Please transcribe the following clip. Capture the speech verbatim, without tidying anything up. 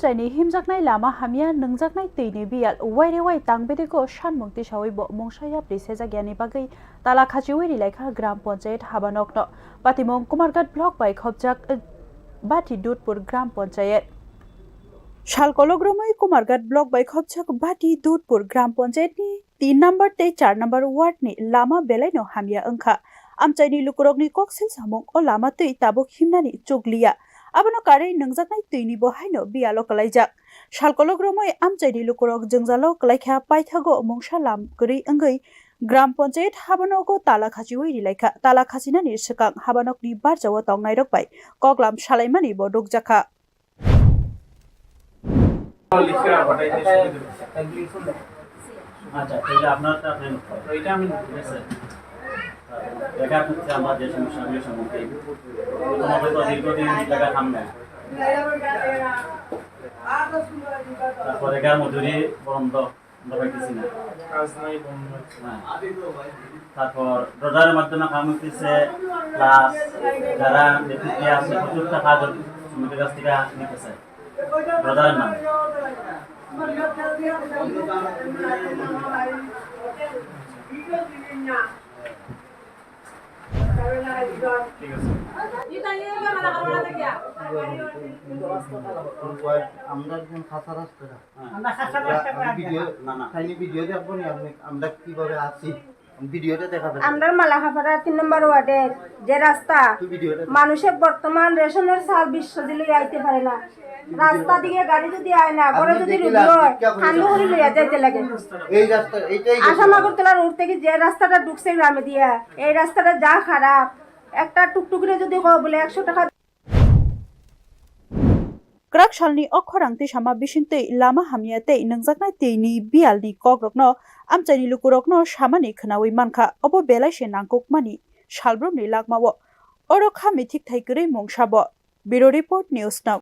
Amchaini himjaknai lama hamya, nwngjaknai twini biyal waire wai tang bedego sanmung tisawi bo mungsa yapri sejakyani bagwi tala khachiwi rilaikha Gram Panchayat habanokno. Patimung Kumarghat Block bai khopjak, eh, Bati Dudpur Gram Panchayat. Sal kolok romwi Kumarghat Block bai khopjak Bati Dudpur Gram Panchayatni tin number tei char number ward ni lama belaino hamya wngkha. Amchaini lukurokni koksil samung o lama twi tabuk himnani chukliya. Abono karwi nwngjaknai twini bo haino biyalo kwlaijak. Sal kolok romwi amchaini lukurok jwngjalo kwlaikha, paithago mungsa lam kwrwi wngwi Gram Panchayat habanogo tala khachiwi rilaikha. Tala khachinani swkang habanokni barjao tongnairok bai koklam salaimani bo nukjakha. লিখে পাঠাইতে সুবিধা হবে। আচ্ছা, তো এটা আপনারটা আপনি নোট করেন। এটা আমি নোট ঠিক আছে? দেখা যাচ্ছে আমরা যে সমস্যাগুলির সম্মুখীন, প্রথমত তো দীর্ঘদিন জায়গা থাম নেয়। তারপর এখানে মজুরি বন্ধ, আমরা পাইতেছি না। কাজ নাই, বন্ধ। হ্যাঁ। তারপর ড্রজারের মাধ্যমে কাম হইতেছে, প্লাস যারা নেতৃত্বে আছে প্রচুর টাকা জ-, শ্রমিকের কাছ থেকে নিতেছে ড্রজারের নামে। ঠিক আছে। আমরা একজন খাসা রাস্তা। হ্যাঁ। আমরা খাসা রাস্তা। ভিডিও, না, না। খাইনি ভিডিও দেখবো নি আপনি, আমরা কিভাবে আছি? ভিডিওটা দেখাবেন। আমরার মালাখাপাড়া তিন নম্বর ওয়ার্ডের যে রাস্তা, তুই ভিডিওটা দেখ। মানুষে বর্তমান রেশনের চাল বিশ কেজি লইয়া আইতে পারে না। রাস্তা দিয়ে গাড়ি যদি আয় না, ঘরে যদি রুগী হয়, খান্ডু করে লইয়া যাইতে লাগে। এই রাস্তা, এইটাই আসাম আগরতলা রোড থেকে যে রাস্তাটা ঢুকছে গ্রামে দিয়া, এই রাস্তাটা যা খারাপ, একটা টুকটুকিরে যদি কয় বলে একশো টাকা Kwrak salni o khorang twi sama bisingtwi lama hamya tei nwngjaknai twini biyalni kokrokno amchaini lukurokno samani khwnawi mankha, obo belai se nangkukmani salbrumni lakmao. Oro kha mithik thai kwrwi mung sabo. Bureau Report, News Now.